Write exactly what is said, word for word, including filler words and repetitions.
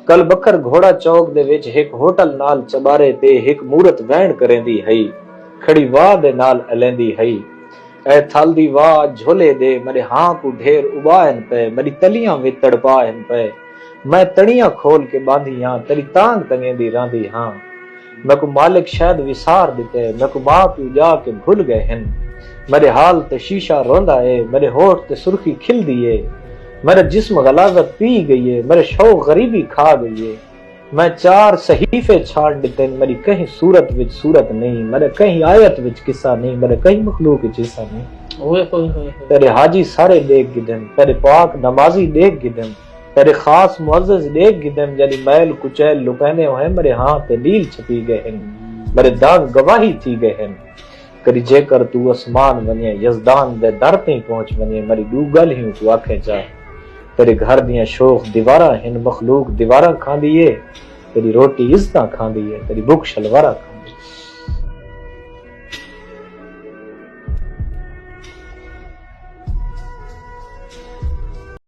کل بکھر گھوڑا چوک دے وچ ہک ہوٹل نال چبارے تے ہک مورت وین کریندی ہئی، کھڑی واہ دے نال الیندی ہئی۔ اے تھل دی واہ جھولے دے، میݙے ہاں کوں ڈھیر اٻا ہن پئے، میݙی تلیاں وچ تڑپا ہن پئے۔ میں تڑیاں کھول کے ٻاندھی ہاں، تیݙی تانگھ تنگیندی راہندی ہاں۔ میکوں مالک شاید وسار ݙتے، میکوں ماء پیو ڄا کے بھل ڳئے ہن۔ میݙے حال تے شیشہ روندا اے، میݙے ہوٹھ تے سرخی کھلدی اے۔ میݙا جسم غلاظت پی ڳئی اے، میݙے شوق غریبی کھا ڳئی اے۔ میں چار صحیفے چھاڑ ݙتن، میݙی کہیں صورت وچ صورت نئیں، میݙے کہیں آیت وچ قصہ نئیں، میݙے کہیں مخلوق وچ حصہ نئیں۔ اوئے ہوئے ہوئے ہوئے۔ تیݙے حاجی سارے ݙیکھ گھدن، تیݙے پاک نمازی ݙیکھ گھدن، تیݙے خاص معزز ݙیکھ گھدن، جیندی میل کچیل لکیندے ہوئے میݙے ہاں تے لیل چھپی ڳئے ہن، میݙے دانگ گواہی تھی ڳئے ہن۔ کݙی جیکر توں اسمان ونڄیں، یزدان دے در تئیں پہنچ ونڄیں، میݙی ݙو ڳالھیں اونکوں آکھیں چا۔ تیݙے گھر دیاں شوخ دیواراں ہن، مخلوق دیواراں کھاندی اے، تیݙی روٹی عزتاں کھاندی اے، تیݙی بکھ شلوارا کھاندی اے۔